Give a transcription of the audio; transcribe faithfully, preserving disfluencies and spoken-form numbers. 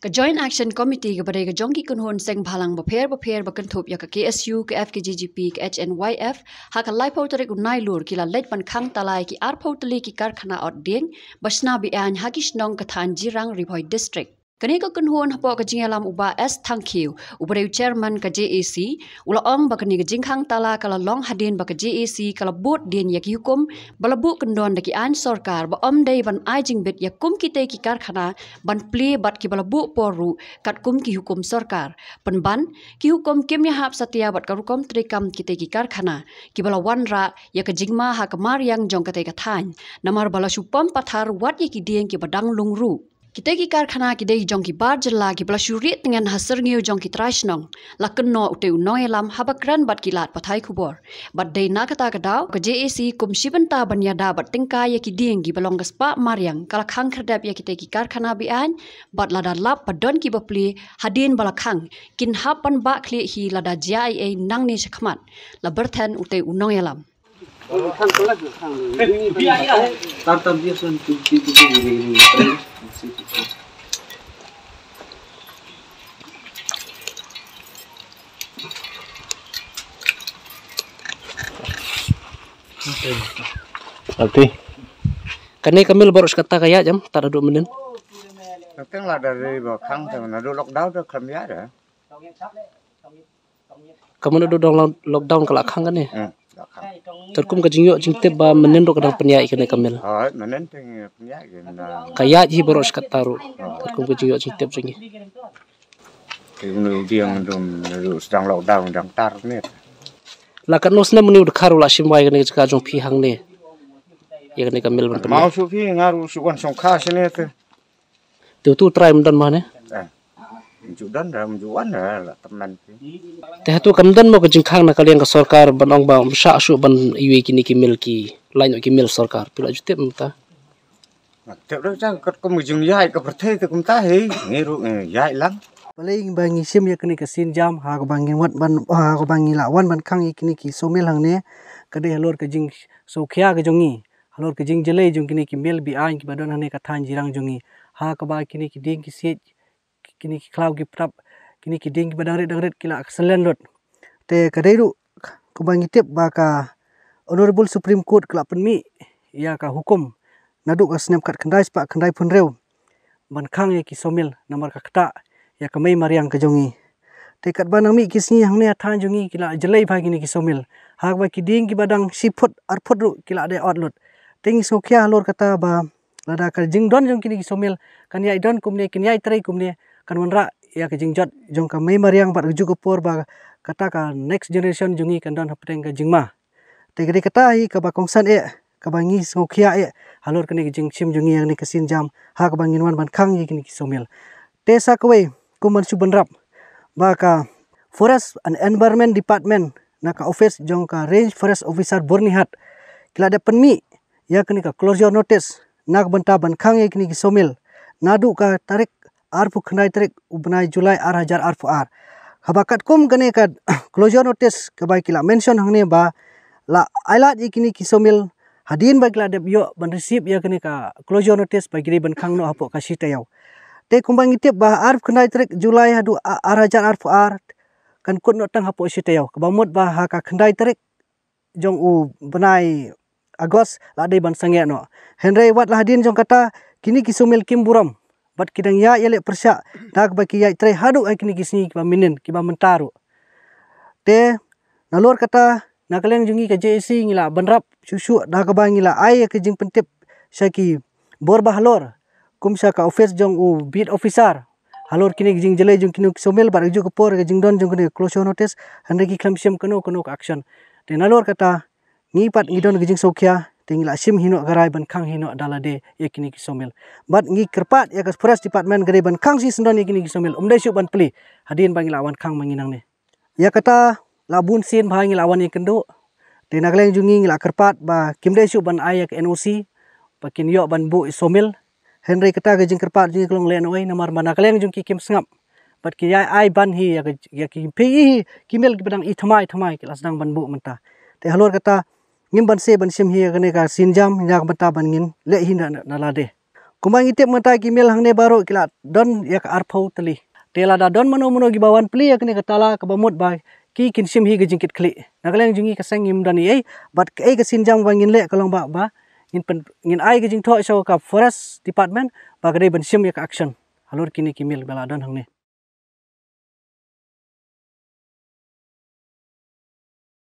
Ka Joint Action Committee kaba dei ka jong ki kynhun seng bhalang bapher bapher ba kynthup ïa ka K S U, ka F K J G P, ka H N Y F, ha ka laiphew tarik u Nailur ki la leit ban khang tala ïa ki arphew tylli ki karkhana ot dieng ba shna be-aiñ ha ki shnong ka thaiñ Jirang, Ri Bhoi District. Kane ka kynhun hapoh ka jingïalam u Bah S Thangkhiew, uba dei u chairman ka J A C, u la ong ba kane ka jingkhang tala ka la long hadien ba ka J A C ka la bud dien ïa ki hukum ba la buh kyndon da ki aiñ sorkar ba ym dei ban ai jingbit ïa kum kitei ki karkhana ban plie bad kiba la buh por ruh katkum ki hukum sorkar. Pynban, ki hukum kim ïahap satia bad ka rukom treikam kitei ki karkhana kiba la wanrah ïa ka jingma ha ka mariang jong katei ka thaiñ, namar ba la shu pom pathar wat ïa ki dieng kiba dang lung ruh. Kitei ki karkhana ki dei jong ki bar jylla kiba la shu rieh tngen ha syrngiew jong ki trai shnong, la kynnoh utei u nongïalam haba kren bad ki lad pathai khubor. Bad dei na kata ka daw, ka J A C kum shi bynta ban ïada bad tyngkai ïa ki dieng kiba long ka spah mariang ka la khang khyrdep ïa kitei ki karkhana be-aiñ, bad lada lap ba don kiba plie hadien ba la khang, kin hap ban bah khlieh hi lada jia ei ei nangne shakhmat, la byrthen utei u nongïalam. Ati. Kane ka mill baroh shi katta ka ïaid em, tad haduh mynnin. Teng la dari ba khang, teng naduh lockdown da kham ïaid da. Ka mynta duh dong lo-, lockdown ka la khang kane. Hmm, la khang. Katkum ka jingïoh jingtip ba mynnin ruh ka dang pynïaid kane ka mill. Hooid, mynnin te ngi pynïaid kane. Ka ïaid hi baroh shi katta ruh. Katkum ka jingïoh jingtip jong ngi. Te unu dieng dum ruh sdang lockdown dang tar ne. La katno snem une u dkhar u la shim wai kane ka jaka jong phi hangne? Ïa kane ka mill ban pynïaid. Mau shu phi nga ruh shu wan shongkha shane te. Te utu u trai um don mo ne? Eh. Um ju don da, um ju wan da, la tymmen phi. Te hato kam don mo ka jingkhang na ka liang ka sorkar ban ong ba ym shah shuh ban iwei kine ki mill ki, lait noh ki mill sorkar. Phi la ju tip mynta. Tip da jang katkum ka jingïaid ka pyrthei te kumta hi, ngi ruh ngi ïaid lang. Balei ba ngi shim ïa kane ka sienjam, ha kaba ngi wan ban, ha kaba ngi la wan ban khang ïa kine ki sawmill hangne, ka dei halor ka jingsngewkhia ka jong ngi. Halor ka jingjyllei jong kine ki mill be-aiñ kiba don hangne ka thaiñ Jirang jong ngi. Ha kaba kine ki dieng ki siej, kine ki khlaw ki pyrthap, kine ki dieng kiba dang rit dang rit ki la syllen lut. Te ka dei ruh kumba ngi tip ba ka Honorable Supreme Court ka la pynmih ïa ka hukum naduh ka snem khatkhyndai spah khyndaiphew hynriew ban khang ïa ki sawmill namar ka ktah ïa ka mei mariang ka jong ngi. Te katba nang mih ki sngi hangne ha thaiñ jong ngi ki la jyllei bha kine ki sawmill. Ha kaba ki dieng kiba dang shi phut ar phut ruh ki la dei ot lut. Te ngi sngewkhia halor kata ba lada ka jingdon jong kine ki sawmill kan ïai don kumne, kin ïai trei kumne, kan wanrah ïa ka jingjot jong ka mei mariang bad ka juh ka por ba kata ka next generation jong ngi kan don hapdeng ka jingma. Te ka dei kata hi kaba kongsan eh, kaba ngi sngewkhia eh halor kane ka jingshim jong ngi ïa kane ka sienjam, ha kaba ngin wan ban khang ïa kine ki sawmill. Te sa kawei, kum ban shu bynrap ba ka Forest and Environment Department na ka office jong ka Range Forest Officer Byrnihat ki la dep pynmih ïa kane ka closure notice na ka bynta ban khang ïa kine ki sawmill naduh ka tarik arphew khyndai tarik u bnai July ar hajar arphew ar. Haba katkum kane ka closure notice kaba ki la mention hangne ba la ailad ïa kine ki sawmill hadien ba ki la dep ïoh ban receive ïa kane ka closure notice ba ki dei ban khang noh hapoh ka shi taïew. Te kumba ngi tip ba arphew khyndai tarik July haduh a-, ar hajar arphew ar kan kut noh tang hapoh shi taïew. Kaba mut ba ha ka khyndai tarik jong u bnai August la dei ban sangeh noh. Hynrei wat la hadien jong kata kine ki sawmill kim burom bad ki dang ïaid ïaleh pyrshah da kaba ki ïaid trei haduh ha kine ki sngi kiba mynnin kiba mynta ruh. Te nalor kata na ka liang jong ngi ka J A C ngi la bynrap shuh shuh da kaba ngi la ai ïa ka jingpyntip sha ki bor ba halor kum sha ka office jong u beat officer halor kine ki jingjyllei jong kine ki sawmill bad ka juh ka por ka jingdon jong kine closure notice, hynrei ki khlem shim kano kano ka action. Te nalor kata ngi pat ngi don ka jingsngewkhia, te ngi la shim hi noh ka rai ban khang hi noh da lade ïa kine ki sawmill. Bad ngi kyrpad ïa ka Forest Department ka dei ban khang shisyndon ïa kine ki sawmill, ym dei shuh ban plie hadien ba ngi la wan khang ma ngi nangne. Ïa kata la bun sien ba ngi la wan ïakynduh. Te na ka liang jong ngi ngi la kyrpad ba kim dei shuh ban ai ïa ka N O C ba kin ïoh ban buh sawmill. Hynrei kata ka jingkyrpad jong ngi ka long lehnohei namar ba na ka liang jong ki kim sngap bad ki ïai ai ban hi ïa ka, ïa ki phi hi ki mill kiba dang i thymmai thymmai ki la sdang ban buh mynta. Te halor kata ngim banse ban shim hi ïa kane ka sienjam ïa ka bynta ban ngin leh hi na, na, na lade. Kumba ngi tip mynta ki mill hangne baroh ki la don ïa ka arphew tylli. Te lada don mano mano kiba wan plie ïa kane ka tala kaba mut ba ki kin shim hi ka jingkitkhlieh. Na ka liang jong ngi ka seng ngim don ei ei, bad kaei ka sienjam ba ngin leh ka long ba, ba ngin pyn, ngin ai ka jingthoh sha ka Forest Department ba ka dei ban shim ïa ka action halor kine ki mill ba la don hangne.